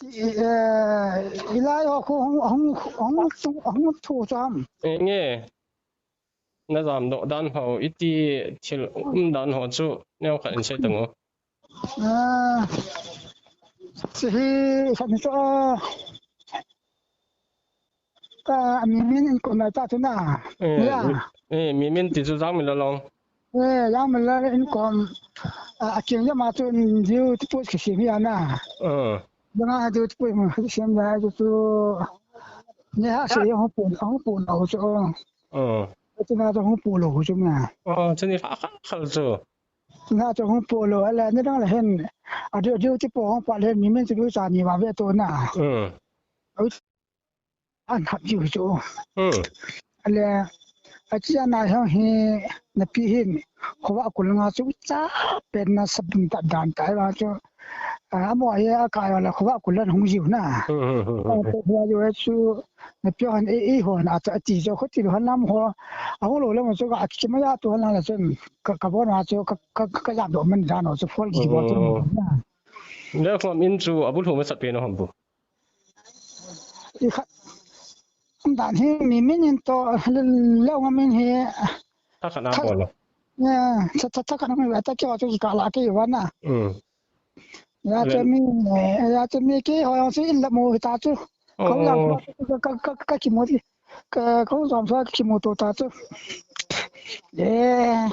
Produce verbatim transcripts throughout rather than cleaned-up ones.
Eh, ilai ho khu hung, hung, hung thu, hung thu chu ham. Eh, nge. Na jam doh dan ho, iti thil um dan ho chu, neo khat in sei tang o. Ah, si hi, sa ni chu, ah, ka mi min in kon na ta tu na. Eh, ya. Mi, eh, mi min ti chu jang mi la long. Eh, jang mi la in kon, ah, a king ya ma chu in jiu ti pu ki si mi ya na. Eh. Jang a jiu ti pu ma ki si mi ya chu chu. Ni ha si ya ho pu, ho pu na ho chu. Eh. Chu na chu ho pu lo ho chu na. Eh, chu ni ha ha ha chu. Na chu hung pu lo, ale, ni dang le hen. A diu, diu ti po hung pa le, mi min chu diu cha ni va ve to na. Mm. Au, an hap diu chu. Mm. Ale, a chi ana hung hi, na pi hin, kho va kul nga chu cha, pen na sab dum ta dan ta va chu. A, mo ye a ka yo la kho va kul lan hung jiu na. Mm, mm, mm, mm. A, ko va yo chu, na pi han e, e ho na, a ti chu, kho ti lo han lam ho. A ho lo le mo chu, a ki ma ya to han la chun. Ka, ka bon a chu, ka, ka, ka jam doh man dan a chu, phol ki bon chu. Oh. Le khom in chu, a bul hu ma sat pe na hom bu. I kha, um dan hi, mi min in to, le, le ngam in hi. Tha khat na bol lo. Ya, tha, tha, tha khat na mi, ta ki wa chu ki ka la ki wa na. Mm. Ya chu mi, ya chu mi ki ho yang chu in la mo ta chu. Ka jam ka, ka, ka, ka ki mo ti. Ka, ka jam sa ki mo to ta chu. Eh,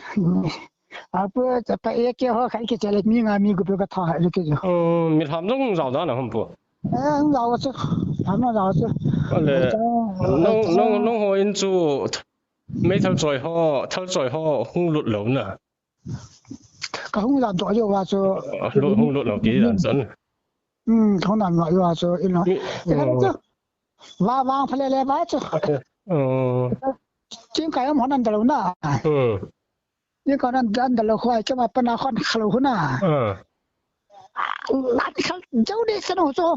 a pu, ta pa e ke ho khai ke chale mi nga mi gu pe ka tha le ke jo. Oh, mi tham jong jao da na hom pu. Eh, jao chu. Tham jao chu. Ale, nong, nong, nong ho in chu, mei thal choi ho, thal choi ho, hung lut lo na. Ka hung lam to jo wa chu. Lut, hung lut lo ti dan san. Hmm, ka hung lam lo jo wa chu, in lo. Mi, eh, chu. Wa, wang pha le le wa chu. Oh. Tin ka yam hon an da lo na. Hmm. Tin ka nan dan da lo khoi, ke ma pa na khon kha lo na. Ah. Lan kha jo de sa no chu.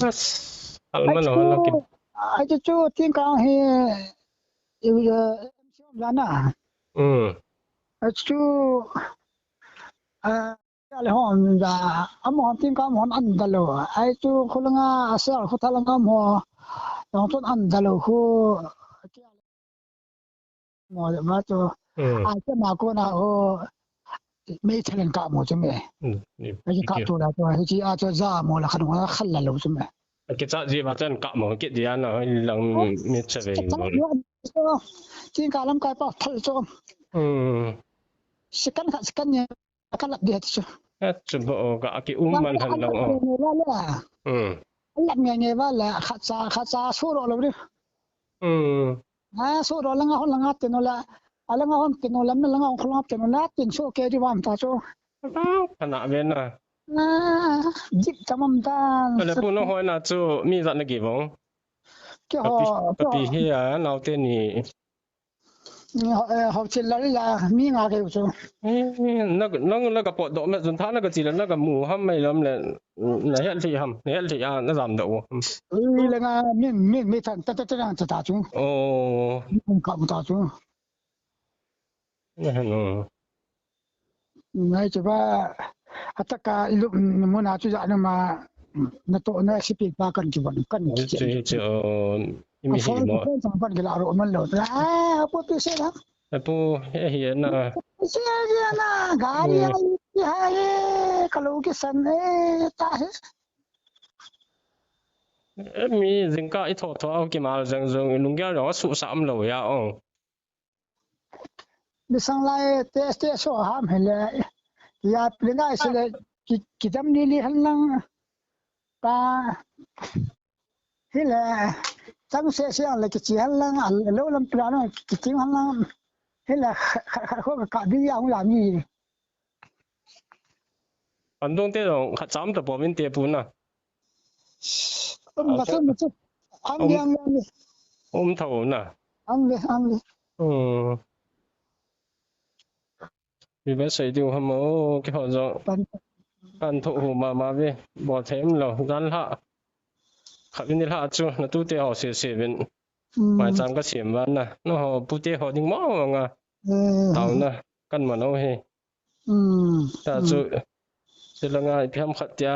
Yes. Al man lo lo ki. Ai chu chu, tin ka hi. Iu, eh, M C O la na. Mm. Ai chu, ah, ya le hon da, amo hon tin ka mo hon an da lo. Ai chu khu la nga, a sel khu tha la nga mo. Yong chun an da lo khu. Mo le ma chu. Mm. Ai chu ma ko na ho. Mei thalen ka mo chu me. Mm, ni, ai chu ka tu la chu, ai chu a chu ja mo la khan ho khan la lo chu me. Kicha ji ma chan ka mo, ki dia na, hoi lang mi cha ve. Tin ka lam kai pa thal chu. Hmm. Second khat, second ni ka lap dia chu. A chu bo ka ki um man han lo. Hmm. Lap nge nge ba la, khat cha, khat cha su ro lo di. Hmm. A, so do langa hon langa teno la. A langa hon teno la, mi langa hon langa teno la, tin so ke di wan ta chu. Ana ve na. A, jip tamam ta. Ale pu no hoi na chu mi zat na ki vong. Ke ho, ke ho. Papi hi a, nau te ni. Ni ho, eh, ho chil la la, mi nga ke chu. Eh, na, na, na ka pot do me zun tha na ka chi la, na ka mu ham mai lam le, na het li ham, na het li a, na zam do. Ui, le nga, mi, mi, mi than, ta, ta, ta, ta, ta, ta chu. Oh. Mi ka mu ta chu. Eh, no. Ngai chu ba, ataka ilu muna chu ja na ma, na to na sipi pa kan ki ban kan ki. Che, che, oh, oh, imi hi mo. Phone, phone sang pan ki la ro man lo. Ah, pu pi se la. Pu, eh, hi na. Se hi na, gari ai, hai, ka lo ki san, eh, ta he. Eh, mi jingkah i tho tho a ki mal jang jong, i lunggel jong a su sam lo ya, oh. Ni sang lai te, te so ham he le. Ya, pli ngai se le, ki, ki dam ni li han lang. Ta, hi le, tang se se ang le ki chi han lang, a lo lam pla no, ki ting han lang. Hi le, kha, kha, kha, kho ka bi ya hung la mi. An dong te dong, khat cham ta pom in te pu na. Um, ma chu, ma chu. Ang le, ang le, ang le. Um tho na. Ang le, ang le. Hmm. Viva sei diu ham o, keiho jong. Pan. Kan tho hu mama ve. Bol them lo, gan lha. Khat vin i lha chu, na tute ho se se vin. Hmm. Mai cham ka siam van na. Na ho, pute ho ding mo nga. Hmm. Tau na, kan man o he. Hmm. Ta chu, hmm. Silanga ipi ham khat tia.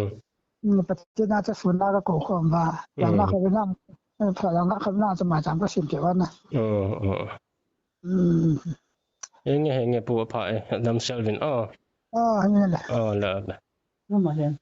Hmm. Hmm, Pathen a chu sun a ka kou khom uva. Yang na kha na, eh, pha yang na kha na chu maicham ka sim kei uva na. Hmm, hmm. Hmm. Henge, henge pu apha e, damsel vin. Oh. Oh, henge le. Oh, le, le. Mama le.